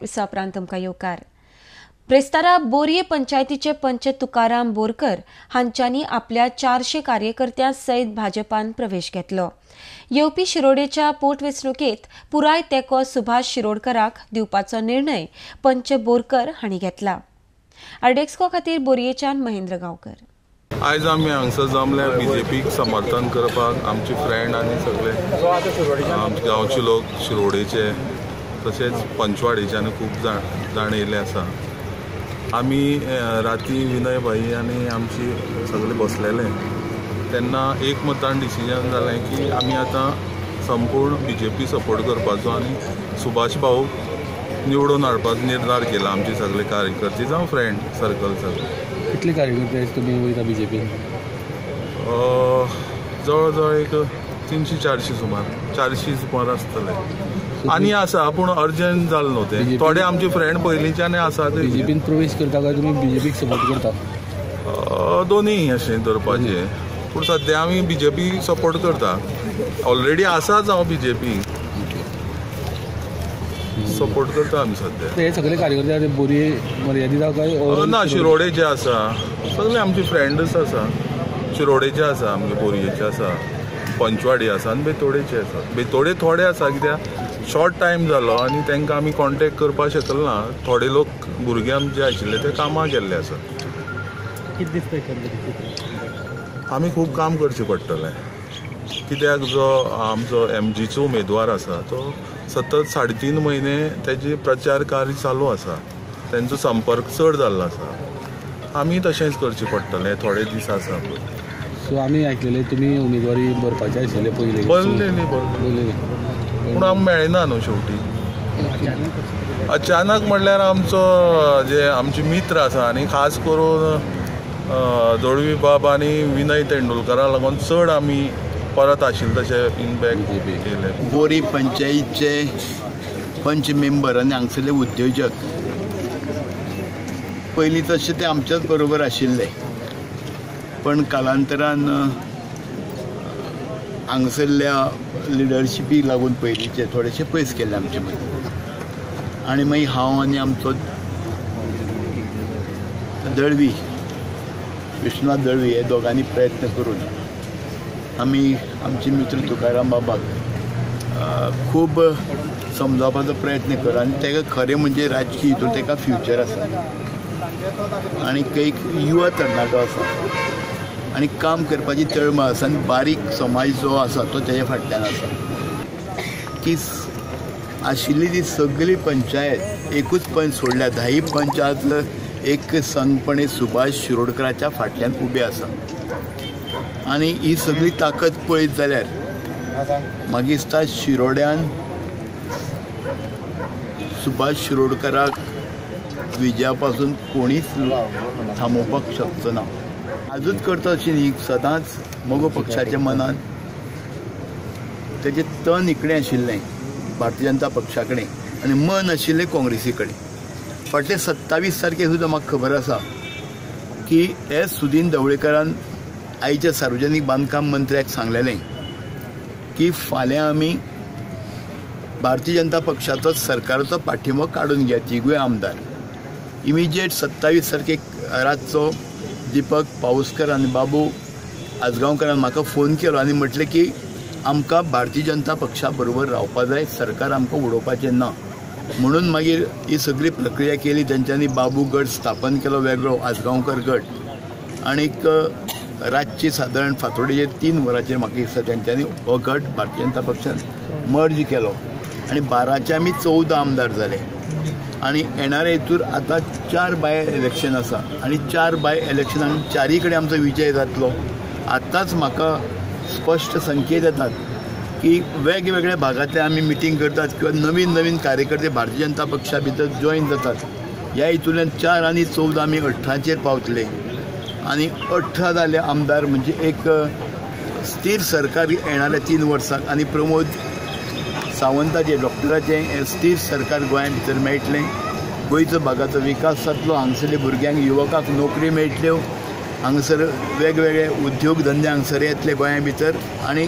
विसवा उपरांत तुमकां येवकार. ब्रेस्तारा बोरये पंचायतीचे पंच तुकाराम बोरकर हांच्यांनी आपल्या 400 कार्यकर्त्यां सयत भाजपान प्रवेश घेतलो. येवपी शिरोडेच्या पोटवेंचणुकेंत पुराय तेंको सुभाष शिरोडकराक दिवपाचो निर्णय पंच बोरकर हांणी घेतला. आरडीएक्सको खातीर बोरयेच्यान महेंद्र गांवकर. आयज आमी हांगसर जमल्या बीजेपीक समर्थन करपाक. आमचे फ्रेंड आनी सगळे आमचे गांवचे लोक, शिरोडेचे तशेंच पंचवाडीचे आनी खूब जाण येयल्ले आसा. आमी राती विनय भाई आनी आमची सगळे बसलेले तेन्ना एक मतान डिसिजन जालें की आमी आतां संपूर्ण बीजेपी सपोर्ट करपाचो आनी सुभाष भाऊ निवडून हाडपाचो निर्धार केला. आमचे सगळे कार्यकर्ते जावं फ्रेंड सर्कल सगळे. कितले कार्यकर्ते तुमी वयता बीजेपीन? जवळ जवळ एक 300-400 सुमार, 400 सुमार आसतले. आनी आसा पूण अर्जंट जालें न्हू तें. थोडे आमचे फ्रेंड पयलींच्यान आसा. बीजेपीन प्रवेश करता काय तुमी बीजेपीक सपोर्ट करता? दोनूय अशें धरपाचें, पूण सद्या आमी बीजेपी सपोर्ट करता. ऑलरेडी आसाच हांव बीजेपी सपोर्ट करता आमी सद्या. हे सगळे कार्यकर्ते बोरये मर्यादीत काय ना? शिरोडेचे आसा सगळे आमचे फ्रेंडच आसा. शिरोडेचे आसा, आमगे बोरयेचे आसा, पंचवाडी आसा आनी बेतोडेचे आसा. बेतोडे थोडे आसा कित्याक शॉर्ट टायम जालो आनी तांकां आमी कॉन्टेक्ट करपाक शकले ना. थोडे लोक भुरगे आमचे आशिल्ले ते कामाक गेल्ले आसा. कितें दिसता एकंदरीत? आमी खूब काम करचें पडटलें कित्याक जो आमचो एमजीचो उमेदवार आसा तो सतत 3.5 म्हयने तेजे प्रचार कार्य चालू आसा. तेंचो संपर्क चड जाल्लो आसा. आमी तशेंच करचें पडटलें थोडे दीस आसा. सो आमी आयकलेले तुमी उमेदवारी भरपाचे आशिल्ले पयलीं? भरलेली, पूण आमकां मेळना न्हू शेवटी. अचानक म्हणल्यार आमचो जे आमचे मित्र आसा आनी खास करून दळवी बाब आनी विनय तेंडुलकरा लागून चड आमी परत आशिल्ले तशें इन बॅक केले. बोरी पंचायतीचे पंच मेंबर आनी हांगसरले उद्योजक पयलीं तशें ते आमच्याच बरोबर आशिल्ले, पण कालांतरान हांगसरल्या लिडरशिपीक लागून पयलींचे थोडेशे पयस केल्ले आमचे मदीं. आनी मागीर हांव आनी आमचो दळवी, विश्वनाथ दळवी, हे दोगांनी प्रयत्न करून आमी आमचे मित्र तुकाराम बाबाक खूब समजावपाचो प्रयत्न केलो. आनी ताका खरें म्हणजे राजकी हितून ताका फ्युचर आसा आनी एक युवा तरणाटो आसा आनी काम करपाची तळमळ आसा आनी बारीक समाज जो आसा तो तेज्या फाटल्यान आसा. की आशिल्ली ती सगळी पंचायत एकूच पंच सोडल्या 10 पंच आज एक संघपणे सुभाष शिरोडकराच्या फाटल्यान उबे आसा. आनी ही सगळी ताकद पळयत जाल्यार म्हाका दिसता शिरोड्यान सुभाष शिरोडकराक विजया पासून कोणीच थांबोवपाक शकचो ना. आजूच करता अशी न्ही, सदांच मगो पक्षाच्या मनान तेजें तन इकडें आशिल्लें भारतीय जनता पक्षा कडेन आनी मन आशिल्लें काँग्रेसी कडेन. फाटले 27 तारखे सुद्दां म्हाका खबर आसा की एस सुदीन ढवळीकरान आयच्या सार्वजनीक बांदकाम मंत्र्याक सांगलेलें की फाल्यां आमी भारतीय जनता पक्षाचो सरकाराचो पाठिंबो काडून घ्या तिगूय आमदार. इमिजिएट 27 तारखेक रातचो दीपक पावसकर आनी बाबू आजगांवकरान म्हाका फोन केलो आनी म्हटलें की आमकां भारतीय जनता पक्षा बरोबर रावपा जाय, सरकार आमकां उडोवपाचें ना. म्हणून मागीर ही सगळी प्रक्रिया केली तेंच्यांनी. बाबू गट स्थापन केलो वेगळो, आजगांवकर गट, आनीक रातची सादारण फांतोडेचेर 3 वरांचेर म्हाका दिसता तेंच्यांनी हो गट भारतीय जनता पक्षान मर्ज केलो आनी 12चे आमी 14 आमदार जाले. आनी येणारे हितूर आतां 4 बाय इलेक्शन आसा आनी 4 बाय इलेक्शन आनी 4 कडेन आमचो विजय जातलो. आतांच म्हाका स्पश्ट संकेत येतात की वेगवेगळ्या भागांतले आमी मिटींग करतात किंवा नवीन नवीन कार्यकर्ते भारतीय जनता पक्षा भितर जॉयन जातात. ह्या हितूंतल्यान 4 आनी 14 आमी 18चेर पावतले आनी 18 जाले आमदार म्हणजे एक स्थीर सरकार येणाऱ्या 3 वर्सांक आनी प्रमोद सावंताचें डॉक्टराचें स्थीर सरकार गोंया भितर मेळटलें. गोंयचो भागाचो विकास जातलो, हांगसरल्या भुरग्यांक युवकांक नोकरी मेळटल्यो, हांगसर वेगवेगळे उद्योग धंदे हांगसर येतले गोंया भितर. आनी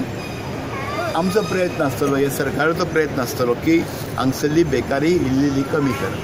आमचो प्रयत्न आसतलो, हे सरकाराचो प्रयत्न आसतलो की हांगसरली बेकारी इल्ली इल्ली कमी करप.